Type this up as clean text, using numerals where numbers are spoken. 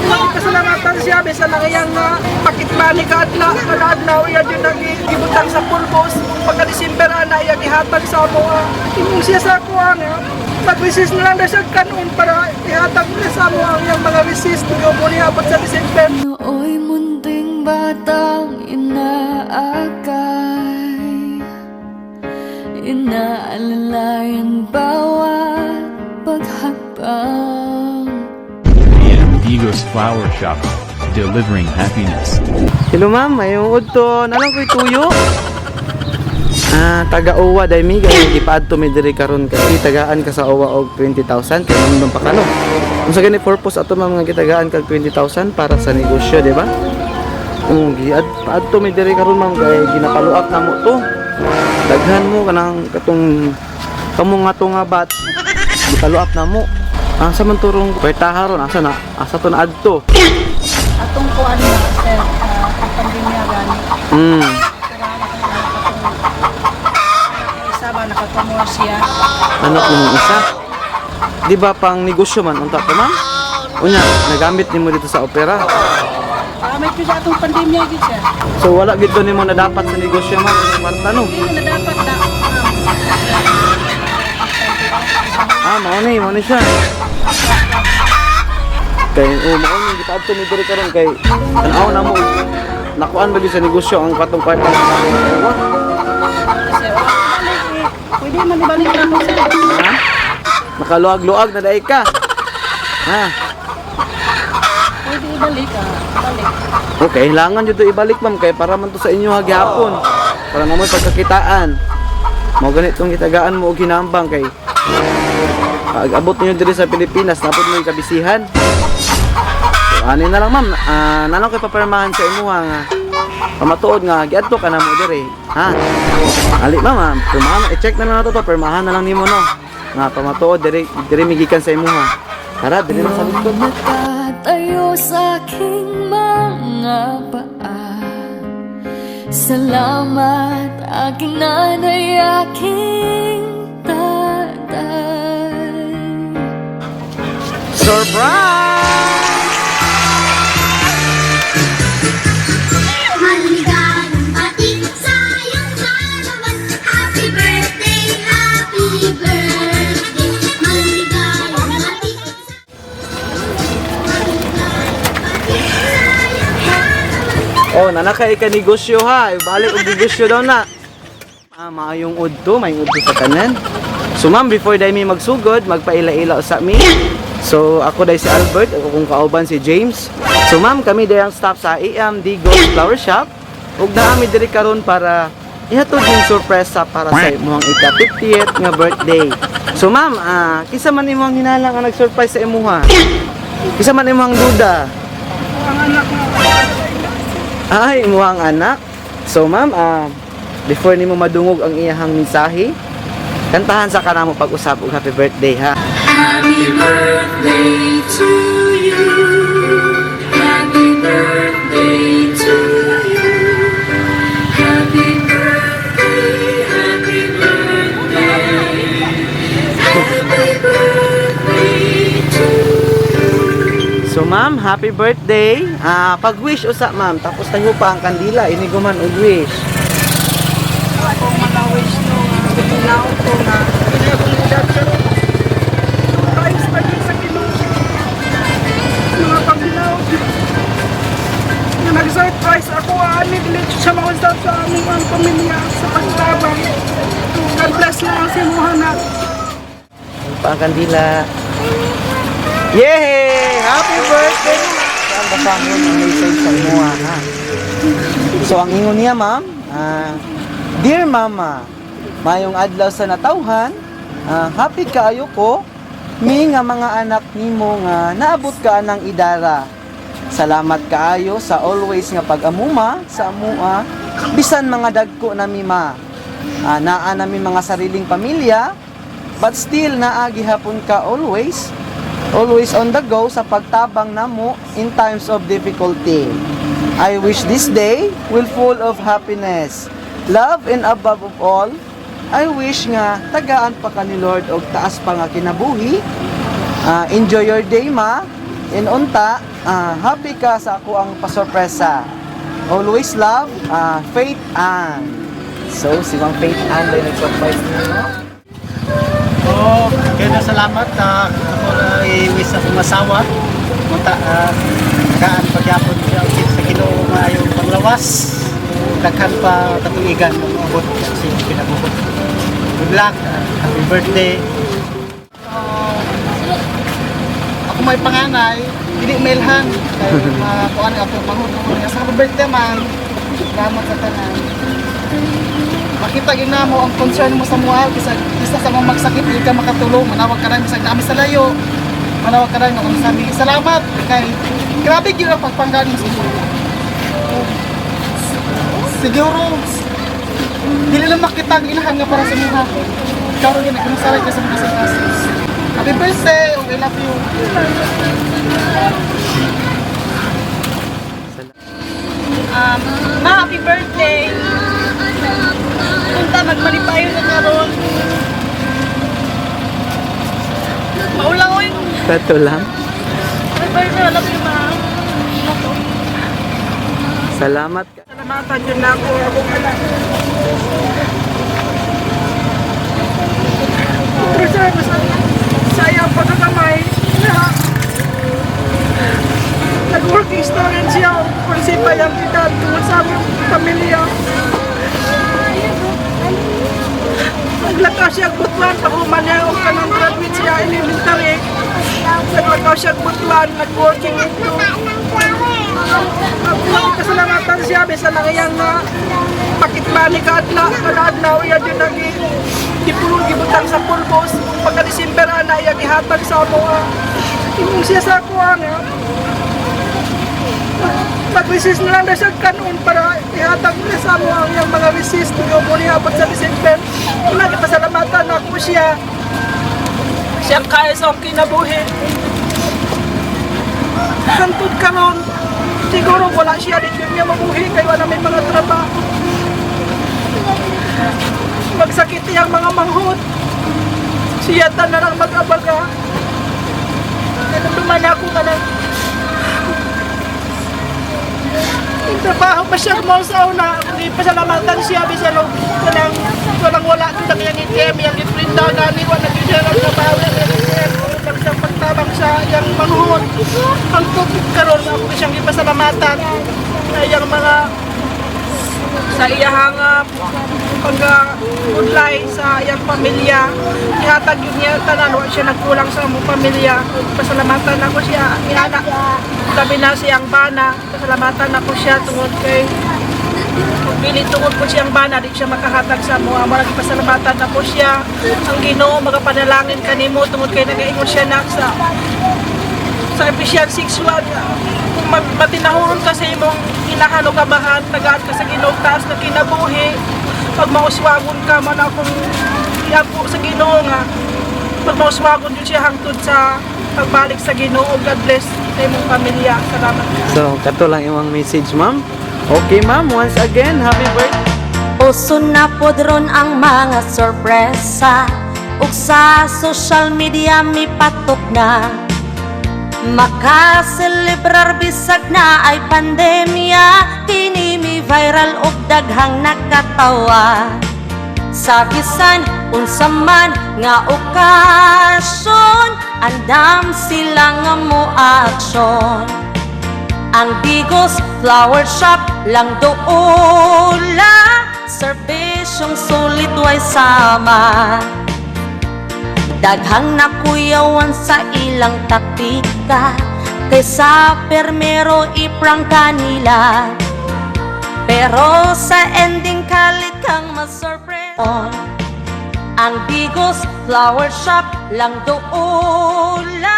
Kasalamatan siya bisan ang iyang pocket money kaadlaw kada adlaw iya jud nang gibutang sa pulbos. Pagka December ana iya gihatag sa amo. Imong siya sa kuha nga mag-resist na lang daw siya kanon para ihatag niya sa amo ang iyang mga resist nga mo niya abot sa December. Nooy munting batang inaakay, inaalalayan bawat paghakbang. AM Digos Flower Shop, delivering happiness. Hello ma'am, mayong udto. Nalang ko'y tuyo. Ah, taga Uwa dai mi kay gipaadto mi diri karon kay tagaan ka sa Uwa og 20,000 kay mamdong pa kano. Unsa gani purpose ato ma'am nga gitagaan kag 20,000 para sa negosyo, di ba? Oo, giad paadto mi diri karon ma'am kay ginapaluak na mo to. Daghan mo kanang katong kamo nga to nga batch gipaluak na mo. Ah, sa man turong kwartaha ron asa na? Asa to na adto? Atong kuan na sir, ang pandemya gani. Isa ba nakatumor siya? Anak ng isa. Di ba pang negosyo man unta to ma'am? Unya, nagamit nimo dito sa opera. May sa atong pandemya gid sir. So wala gid to nimo na dapat sa negosyo ma'am, ang kwarta no. Hindi na dapat na. Ah, mao ni siya. Kay oh, mao ni gitaadto mi diri karon kay tan-aw na mo nakuan ba gyud sa negosyo ang katong kwarta. Sir, balik eh. Pwede man ibalik na mo sir. Ha? Nakaluag-luag na daig ka. Ha? Pwede ibalik ah. Balik. Okay, kailangan jud to ibalik ma'am kay para man to sa inyo hagyapon. Para na mo'y pagkakitaan. Mao ganitong gitagaan mo og hinambang kay pag abot niyo diri sa Pilipinas, napod mo yung kabisihan. So, ani na lang ma'am, nalang ko'y papirmahan sa imuha nga pamatuod nga giadto ka na mo diri. Ha? Ali ma'am, pirmahan, i-check na lang nato to, pirmahan na lang nimo no. Nga pamatuod diri diri migikan sa imuha. Tara, diri na sa likod. Nakatayo sa aking mga paa. Salamat aking nanay, aking tatay. Surprise! Maligayang bati sa iyong kaarawan. Happy birthday, happy birthday. Maligayang bati sa iyong kaarawan. Oh, nanakay ka negosyo ha. Balik og negosyo daw na. Ah, maayong udto, maayong udto sa tanan. So ma'am, before dai mi magsugod, magpaila-ila usa mi. So ako dai si Albert, ako kong kauban si James. So ma'am, kami dai ang staff sa AM Digos Flower Shop. Ug naa mi diri karon para ihatod yung sorpresa para sa imong ika-50th nga birthday. So ma'am, kinsa man imong hinala nga nag-surprise sa imuha? Kinsa man imong duda? Ang anak mo. Ay, imuhang anak. So, ma'am, before nimo madungog ang iyahang mensahe, kantahan sa kanamo pag-usap og happy birthday ha. Happy birthday to you. Happy birthday to you. Happy birthday, happy birthday. Happy birthday to you. So, ma'am, happy birthday. Pag-wish usa, ma'am, tapos tayo pa ang kandila, ini guman og wish. Ako mga wish no nga ginaw ko nga hindi akong edad karon. Two times pa yun sa Ginoo. Mga pagginaw. Nga nag-surprise ako ani dili siya mausap sa aming mga pamilya sa pagtabang. God bless lang ang simuhan na. Pa ang kandila. Yay! Happy birthday! Ang basahon ang message sa imuha ha. So ang ingon niya ma'am, "Dear Mama, mayong adlaw sa natawhan, happy kaayo ko mi nga mga anak nimo nga naabot ka ng idara. Salamat kaayo sa always nga pag-amuma sa amua bisan mga dagko na mi ma. Naa nami mga sariling pamilya, but still naa gihapon ka always always on the go sa pagtabang namo in times of difficulty. I wish this day will full of happiness, love, and above of all, I wish nga tagaan pa ka ni Lord og taas pa nga kinabuhi. Enjoy your day, ma. And unta, happy ka sa ako ang pasorpresa. Always love, Faith Ann. So, si Ma'am Faith Ann ay nag-surprise niyo. Oo, kaya na salamat ako na i-wish akong asawa. Munta, tagaan pagyapon siya og sa Ginoo maayong panglawas. Daghan pa katuigan mo moabot sa iyong kinabuhi. Good luck, happy birthday. Ako may panganay, dili mailhan. Kay makuan ako manghud ko niya sa happy birthday man. Salamat sa tanan. Makita gyud namo ang concern mo sa muha bisag isa sa mga magsakit di ka makatulong, manawag ka rin bisag naami sa layo. Manawag ka rin kung sabi salamat kay grabe gyud ang pagpanggaan mo sa imo. Siguro dili lang makita ang inahan nga para sa muha. Karon gyud nagmasaray ka sa mga sa. Happy birthday! I love you. Ma, happy birthday! Punta, magmalipayo na karon. Maulang oy. Tato lang. Happy birthday, I love you, ma. Salamat. Salamatan yun na ako, akong anak. Pero sir, mas sayang pagkakamay na nag-working student siya, prinsipal ang edad tungkol sa aming pamilya. Naglakaw siya butuan, pahuman niya ang kanang graduate siya, elementary. Naglakaw siya butuan, nag-working ito. Ang kasalamatan siya, bisa lang iyang na pakit money ka adlaw, kada adlaw, iya dyan ang gipulong gibutang sa pulbos. Pagka December ana, iya gihatag sa amo. Imong siya sa ako, nga. Mag-resist na lang na siya kanon para ihatag niya sa amo ang iyang mga resist. Nga mo niya abot sa December. Wala, pasalamatan ako siya. Siyang kaya sa akong kinabuhi. Hantod karon, siguro wala siya dito niya mabuhi kay wala may mga trabaho. Magsakit iyang mga manghod. Siya tanan ang mag-abaga. Nanumduman ako nga ng yung trabaho pa siya mo sa una. Hindi pasalamatan siya bisan og kanang walang wala gyud ang iyang ATM, iyang iprinta gani wala gyud siya ang trabaho iyang ATM. Ang siyang pagtabang sa iyang manghod. Ang tubig karon ako siyang gipasalamatan na iyang mga sa iyahang pag udlay sa iyang pamilya, ihatag yun niya tanan, wa siya nagkulang sa among pamilya. Pasalamatan ako siya ihana labi na siyang bana, pasalamatan ako siya tungod kay kung dili tungod po siyang bana, di siya makahatag sa amo. Amo lagi pasalamatan ako siya. Ang Ginoo magapanalangin kanimo tungod kay nagaingon siya na sa Ephesians 6:1, kung matinahuron ka sa imong inahan o kabahan, tagaan ka sa Ginoo taas na kinabuhi, pag mauswagon ka man akong iako sa Ginoo nga pag mauswagon yun siya hangtod sa pagbalik sa Ginoo. God bless sa imong pamilya. Salamat. So, kato lang imong message, ma'am. Okay, ma'am. Once again, happy birthday. Uso na pod ron ang mga sorpresa ug sa social media mipatok na. Makaselebrar bisag na ay pandemya, kini mi viral ug daghang nakatawa. Sa bisan unsa man nga okasyon, andam sila nga mo aksyon. Ang Digos Flower Shop lang doula, serbisyong sulit way sama. Daghang nakuyawan sa ilang taktika, kaysa permero iprangka nila. Pero sa ending kalit kang masurprise. Ang Digos Flower Shop lang doula.